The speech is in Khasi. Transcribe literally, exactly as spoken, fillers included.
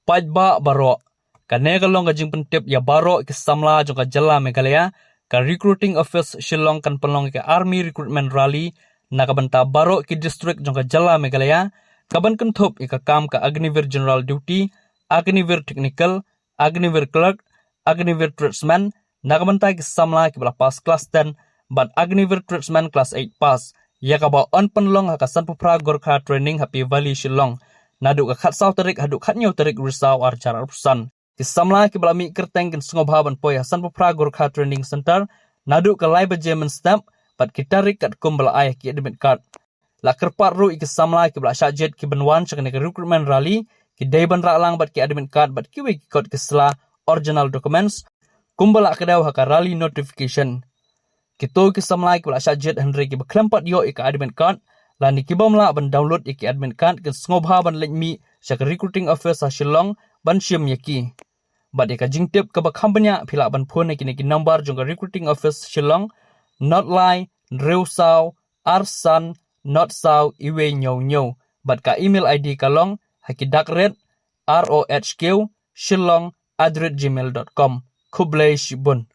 Paidbah baroh, kane ka long ka jingpyntip ïa baroh ki samla jong ka jylla Meghalaya. Ka Recruiting Office Shillong kan pynlong ka Army Recruitment Rally na ka bynta baroh ki district jong ka jylla Meghalaya, kaban kynthup ïa ka kam ka Agniveer General Duty, Agniveer Technical, Agniveer Clerk, Agniveer Tradesman, na ka bynta ki samla kiba la pass class ten bad Agniveer Tradesman class eight pass, ïa kaba yn pynlong ha ka Sanphew Phra Gorkha Training ha Pivalley Shillong, naduh ka khatsaw tarik haduh khathynñiew tarik Risaw arhajar arphew san. Ki samla kiba la mih kyrteng kin sngewbha ban poi ha Sanphew Phra Gorkha Training Centre naduh ka lai baje mynstep bad ki tarik katkum ba la ai ha ki admit card. La kyrpad ruh ïa ki samla kiba la shah jied kiban wan sha kane ka recruitment rally, ki dei ban rah lang bad ki admit card bad kiwei ki kot ki sla, original documents, kumba la kdew ha ka rally notification. Kito ki samla kiba la shah jied hynrei kiba khlem pat ïoh ïa ka admit card lane kibym lah ban download ïa ki admit card, kin sngewbha ban leit mih sha ka Recruiting Office ha Shillong ban shim ïa ki. Bad ïa ka jingtip kaba kham bniah phi lah ban phone ha kine ki number jong ka Recruiting Office Shillong: nod lai, hynriew saw, ar san, nod saw, iwei hynñiew hynñiew. Bad ka email I D ka long ha ki dak rit, R O H Q, Shillong at the rate gmail dot com. Khublei shibun.